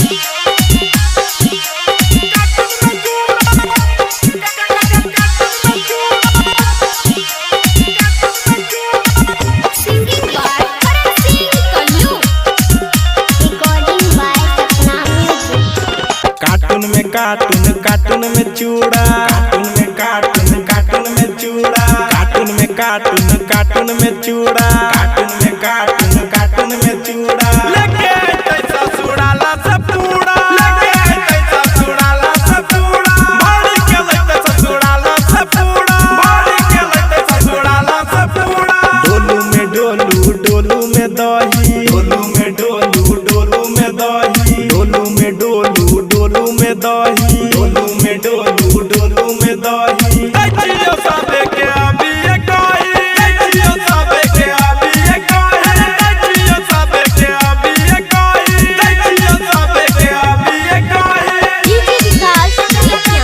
Singing by Karan Singh Kallu. Recording by Sapna Music. Cartoon में cartoon, cartoon में चूड़ा, cartoon में cartoon, cartoon में चूड़ा, कार्टून में कार्टून, कार्टून में चूड़ा, कार्टून में कार्टून, कार्टून में चूड़ा। लेके अइतै ससुराला से पूरा, लेके अइतै ससुराला से पूरा, भरी के लैतै ससुराला से पूरा, भरी के लैतै ससुराला से पूरा। डोलू में डोलू, डोलू में दही, डोलू में डोलू, डोलू में दही, डोलू में डोलू, डोलू में दही, डोलू में डोलू, डोलू में दही। दैतियो सबे के अभी कोई, दैतियो सबे के अभी कोई, दैतियो सबे के अभी कोई, दैतियो सबे के अभी कोई। DJ Vikas Chakia.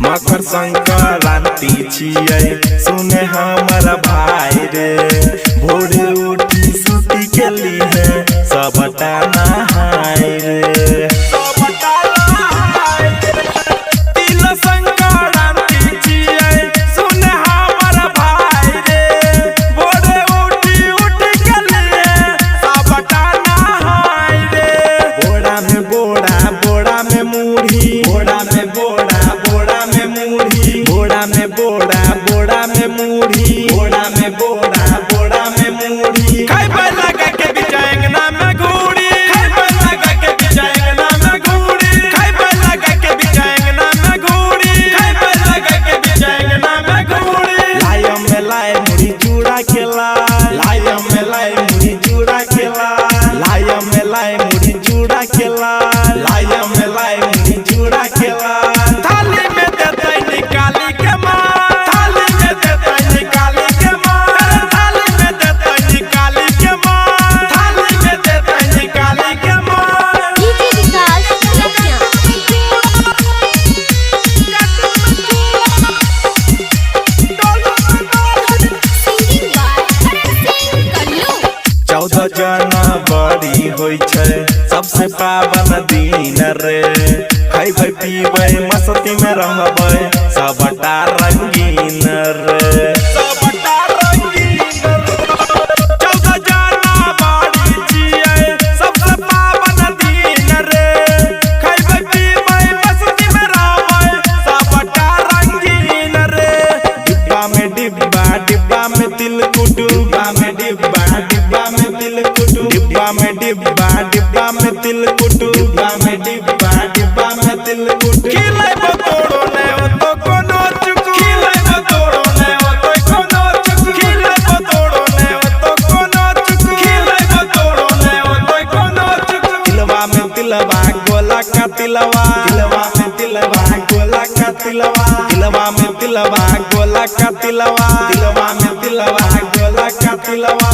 Makar Sankranti छियै सुने हमर भाई रे, भोरे उठी सूती के लिए सबटा नहाय रे, सबटा नहाय रे। तिल संक्रांति छियै सुने हमर भाई रे, भोरे उठी उठी के लिए सबटा नहाय रे। बोरा में बोरा, बोरा में मुरही, बोरा में बोरा, बोरा में मुरही, बोरा में बोरा, बोरा में मुरही, बोरा में बोरा, बोरा में मुरही। खैबै लगा के बिचांगना में घूरी, खैबै लगा के बिचांगना में घूरी, खैबै लगा के बिचांगना में घूरी, खैबै लगा के बिचांगना में घूरी। लाय में लाय मुरही चूड़ा के लाय, लाय में लाय मुरही चूड़ा के लाय, लाय में लाय मुरही चूड़ा के लाय, लाय में लाय मुरही चूड़ा के लाय। थाली में देतै निकाली के मार, थाली में देतै निकाली के मार, थाली में देतै निकाली के मार, थाली में देतै निकाली के मार। DJ Vikas Chakia. Singing by Karan Singh Kallu. 14 जनवरी होइ छै सबसे पावन दिन रे, खैबै पीबै मस्ती में रहबै सबटा रंगीन रे, सबटा रंगीन रे। 14 जनवरी छियै सबसे पावन दिन रे, खैबै पीबै मस्ती में रहबै सबटा रंगीन रे। डिब्बा में डिब्बा, डिब्बा में तिलकुट, डिब्बा में डिब्बा, डिब्बा में तिलकुट, डिब्बा में डिब्बा, डिब्बा में तिलकुट, डिब्बा में डिब्बा, डिब्बा में तिलकुट। खिलेबो तोरो नै ओतो कोनो चुक, खिलेबो तोरो नै ओतो कोनो चुक, खिलेबो तोरो नै ओतो कोनो चुक, खिलेबो तोरो नै ओतो कोनो चुक। तिलवा में तिलवा गोला का तिलवा, तिलवा में तिलवा गोला का तिलवा, तिलवा में तिलवा गोला का तिलवा, तिलवा में तिलवा गोला का तिलवा।